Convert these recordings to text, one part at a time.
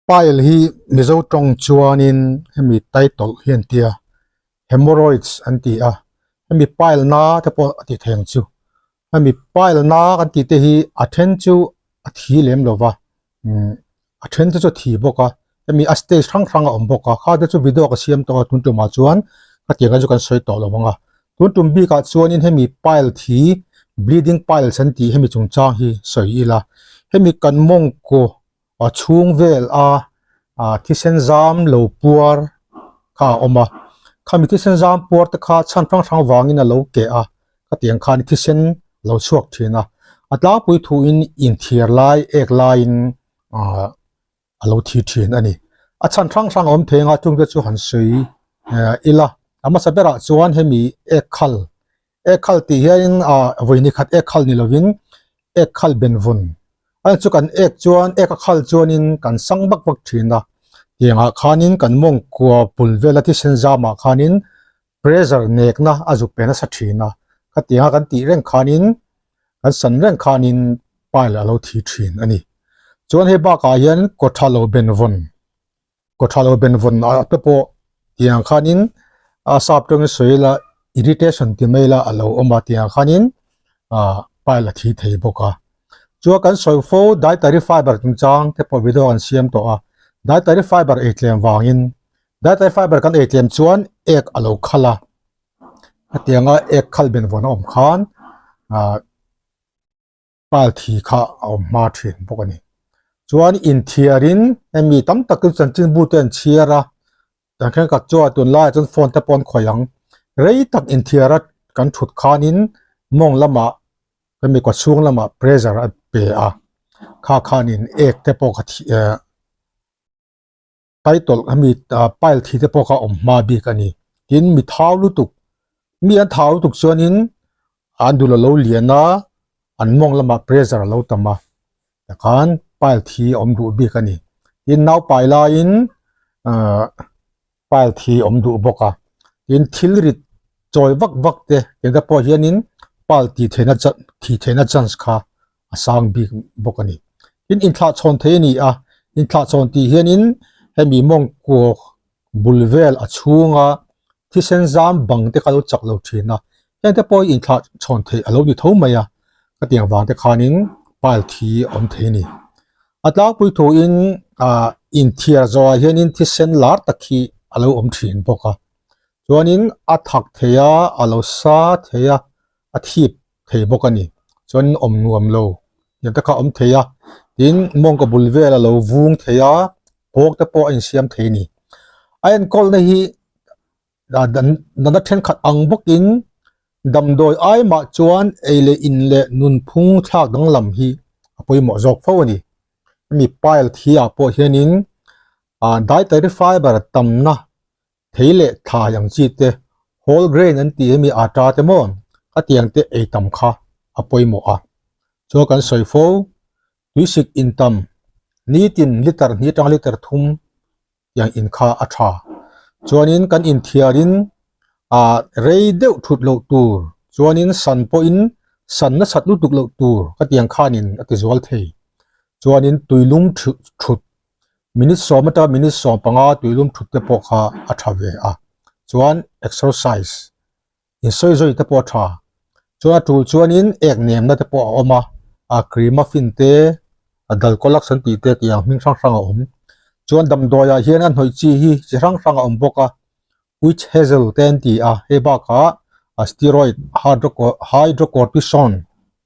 Pile hi Mizo tawng chuanin hemi title hi an tia hemorrhoids an ti a, hemi pile na te pawh a tih theih ang chu. Hemi pile na kan tih te hi a then chu a thi lem lo va, umm a then te chu a thi bawk a, hemi a stage hrang hrang a awm bawk a, kha te chu video ka siam tawh a tun tumah chuan khatiang kha chu kan sawi tawh lo vang a. Tun tum bikah chuanin hemi pile thi bleeding piles an tih hemi chungchang hi sawi ila, hemi kan mawngkaw a chhung vel a ah thisen zam lo puar kha a awm a khami thisen zam puar te kha chhan hrang hrang vangin a lo keh a khatiang khan thisen lo chhuak thin a a tlangpui thuin inthiar lai ek laiin ah a lo thi thin a ni a chhan hrang hrang a awm thei anga chungte chu han sawi eh ila a hmasa berah chuan hemi ek khal ek khal tih hianin ah vawi ni khat ek khal ni lovin ek khal ben vawn a chu kan ek chuan ek a khal chuanin kan sang vak vak thin a tiangah khanin kan mawngkua bul vela thisen zamah khanin pressure nekna a zuk pe nasa thin a khatianga kan tih reng khanin kan san reng khanin pile a lo thi thin a ni chuan hei bakah hian kaw tha lo ben vawn. Kaw tha lo ben vawn ah te pawh tiang khanin a sap tawngin sawi ila irritation ti mai ila a lo awm a tiang khanin ah pile a thi thei bawk a chuan kan sawi fo dietary fiber chungchang te pawh video an siam tawh a dietary fiber ei tlem vangin dietary fiber kan ei tlem chuan ek a lo khal a hetianga ek khal ben vawn a awm khan ah. Pal thi kha a awm hma thin bawk a ni. Chuan inthiarin hemi tam tak chu chanchinbu te an chhiar a, dan thenkhat chuan tunlaiah chuan phone te pawh an khawih ang. Rei tak inthiara kan thut khanin mawng lamah hemi kawchhung lamah pressure a pe a, kha khanin ek te pawh kha thi eh Title hemi pile thi te pawh kha awm hma bik a ni. Tin mi thau lutuk, mi an thau lutuk chuanin an dul a lo lian a, an mawng lamah pressure a lo tam a, tikhan pile thi a awm duh bik a ni. Tin naupai laiin ahh pile thi a awm duh bawk a, tin thil rit chawi vak vak te engte pawh hianin pile tih theihna thih theihna chance kha a sang bik bawk a ni. Tin inthlahchhawn thei a ni a, inthlahchhawn tih hianin hemi mawngkuak bul vel a chhunga thisen zam bang te kha a lo chak lo thin a, heng te pawh hi inthlahchhawn theih a lo ni tho mai a, khatiang vang te khanin pile thi a awm thei a ni. A tlangpui thuin ah inthiar zawhah hianin thisen lar tak hi a lo awm thin bawk a, chuanin a thak thei a, a lo sa thei a, a thip thei bawk a ni chuan awm nuam lo tiang te kha a awm thei a tin mawngkaw bul vel a lo vung thei a bawk te pawh a insiam thei a ni a enkawl na hi natna thenkhat ang bawkin damdawi ai mah chuan ei leh in leh nunphung thlak danglam hi a pawimawh zawk fo a ni hemi pile thi ah pawh hianin ah dietary fiber tamna Thei leh thlai ang chi te, whole grain an tih hemi atta te maw khatiang te ei tam kha a pawimawh a. Chuan kan sawi fo, tuisik in tam, nitin liter hnih atanga liter thum tiang in kha a tha. Chuanin kan inthiarin ah rei deuh thut loh tur, chuanin san pawhin san nasat lutuk loh tur khatiang khanin a tizual thei. Chuanin tuilum thut Minute sawm atanga minute 15 tuilum thut te pawh kha a tha ve a, chuan exercise insawi zawi te pawh a tha, chuan a tul chuanin ek nemna te pawh a awm a, a cremafin te a dalcolax an tih te tih ang hming hrang hrang a awm, chuan damdawi ah hian a hnawih chi hi chi hrang hrang a awm bawk a, witch hazel te an ti a, hei bakah a steroid hydrocortisone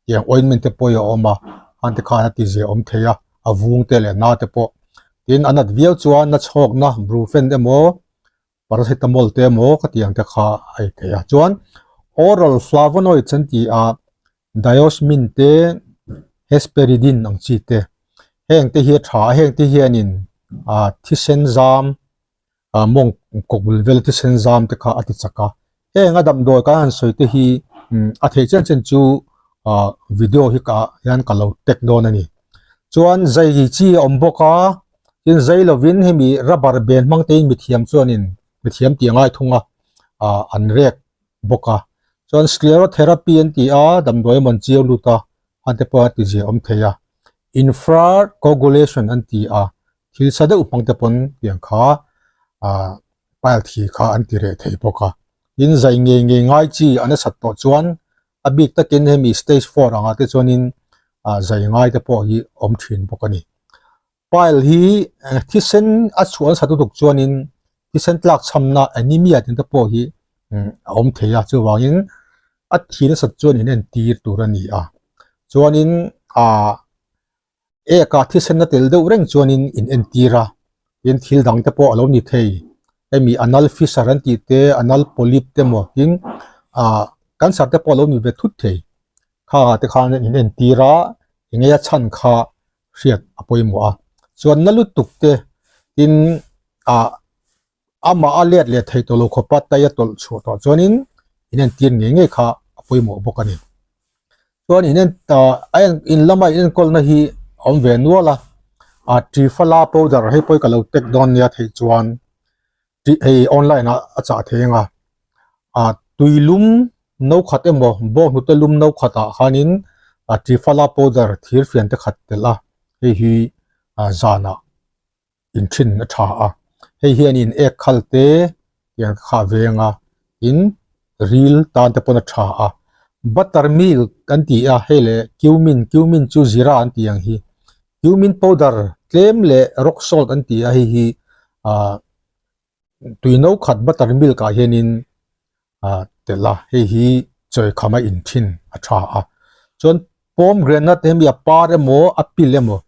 tiang ointment te pawh hi a awm a han te khan a ti zia awm thei a a vung te leh na te pawh tin a nat viau chuan na chhawkna brufen emaw paracetamol te emaw ka tih ang te kha a ei thei a chuan oral flavonoids an ti a diosmin te hesperidin ang chi te heng te hi a tha a heng te hianin ah thisen zam ah mawng kawk bul vel thisen zam te kha a ti chak a heng a damdawi kan han sawi te hi a theih chen chen chu ah video hi ka hian ka lo tag dawn a ni chuan zai chi a awm bawk a tin zai lovin hemi rubber band hmang te in mithiam chuanin mithiam tih a ngai thung a ah an rek bawk a chuan sclerotherapy an ti a damdawi emaw an chiu lut a han te pawh a ti zia awm thei a infra coagulation an ti a. Thil sa deuh hmang te pawn tiang kha ah pile thi kha an ti reh thei bawk a. Tin zai ngei ngei ngai chi a nasat tawh chuan a bik takin hemi stage four angah te chuanin ah zai ngai te pawh hi awm thin bawk a ni. Pile hi thisen a chhuah nasa lutuk chuanin thisen tlak chhamna anemia tih te pawh hi a awm thei a chuvangin a thi nasat chuan in entir tur a ni a chuanin ah eka thisen a tel deuh reng chuanin in entir a tin thil dang te pawh a lo ni thei hemi anal fissure an tih te anal polyp te maw tin ah cancer te pawh a lo ni ve thut thei khangah te khan in entir a eng nge a chhan kha hriat a pawimawh a chuan na lutuk te tin ah amah a let leh thei tawh lo khawpa tai a tawlh chhuah tawh chuanin in entir ngei ngei kha a pawimawh bawk a ni chuan in en ah a en in lama in enkawlna hi a awm ve nual a ah triphala powder hei pawh hi ka lo tek dawn nia theih chuan hei online ah a chah thei ang a ah tui lum no khat emaw bawnghnute lum no khat ah khanin ah triphala powder thir fian te khat telh a hei hi ah zanah in thin a tha a hei hianin ek khal te tiang kha a veng a tin ril tan te pawn a tha a butter milk an ti a hei leh cumin cumin chu zira an tih ang hi cumin powder tlem leh rock salt an ti a hei hi ah tui no khat butter milk ah hianin ah telh a hei hi chawi kham a in thin a tha a chuan pomegranate hemi a par emaw a pil emaw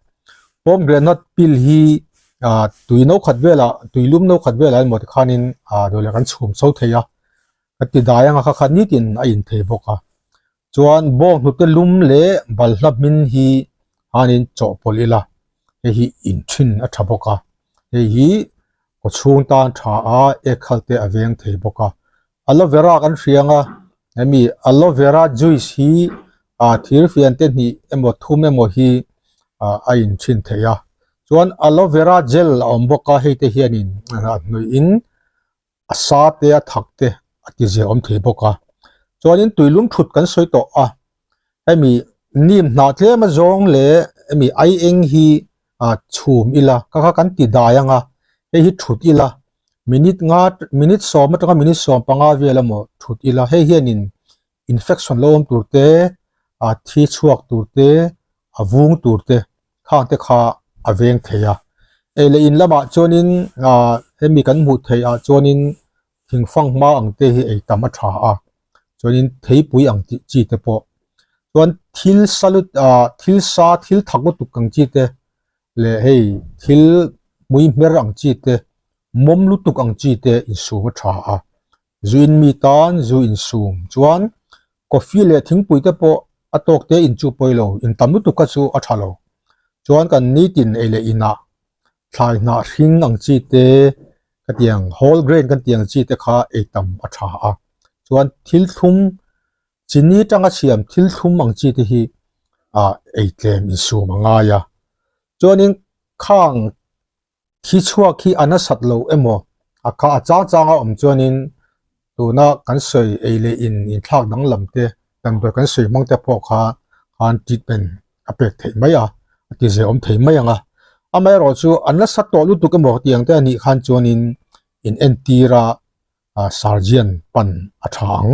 pomegranate pil hi ah tui no khat velah tui lum no khat velah emaw tikhanin ah dawleh kan chhum chho thei a ka ti dai anga kha kha nitin a in thei bawk a chuan bawnghnute lum leh balhla hmin hi hanin chawhpawlh ila hei hi in thin a tha bawk a hei hi kaw chhung tan tha a ek khal te a veng thei bawk a aloe vera kan hria ang a hemi aloe vera juice hi ah thir fian te hnih emaw thum emaw hi ah a in thin thei a chuan aloe vera gel a awm bawk a hei te hianin a hnawih in a sa te a thak te a ti zia awm thei bawk a chuanin tuilum thut kan sawi tawh a hemi nim hnah tlem a zawng leh hemi ai eng hi ah chhum ila ka kha kan ti dai ang a hei hi thut ila minute nga minute sawm atanga minute 15 vel emaw thut ila hei hianin infection lo awm tur te ah thi chhuak tur te a vung tur te khang te kha a veng thei a ei leh in lamah chuanin ah hemi kan hmuh theih ah chuanin thingfang hma ang te hi ei tam a tha a chuanin theipui ang tih chi te pawh chuan thil sa lut ah thil sa thil thak lutuk ang chi te leh hei thil hmui hmer ang chi te mawm lutuk ang chi te insum a tha a zu in mi tan zu insum chuan coffee leh thingpui te pawh a tawk te in chu pawi lo in tam lutuk kha chu a tha lo chuan kan nitin ei leh inah thlai hnah hring ang chi te ka tiang whole grain kan tih ang chi te kha ei tam a tha a chuan thil thlum chini tanga siam thil thlum ang chi te hi ah ei tlem insum a ngai a chuanin khang Thi chhuak hi a nasat lo emaw a kha a chang chang a awm chuanin tuna kan sawi ei leh in inthlak danglam te damdawi kan sawi hmang te pawh kha khan treatment a pek theih mai a, a ti zia awm thei mai ang a. Amaherawh chu a nasat tawh lutuk emaw tiang te a nih khan chuanin in entir a surgeon pan a tha ang.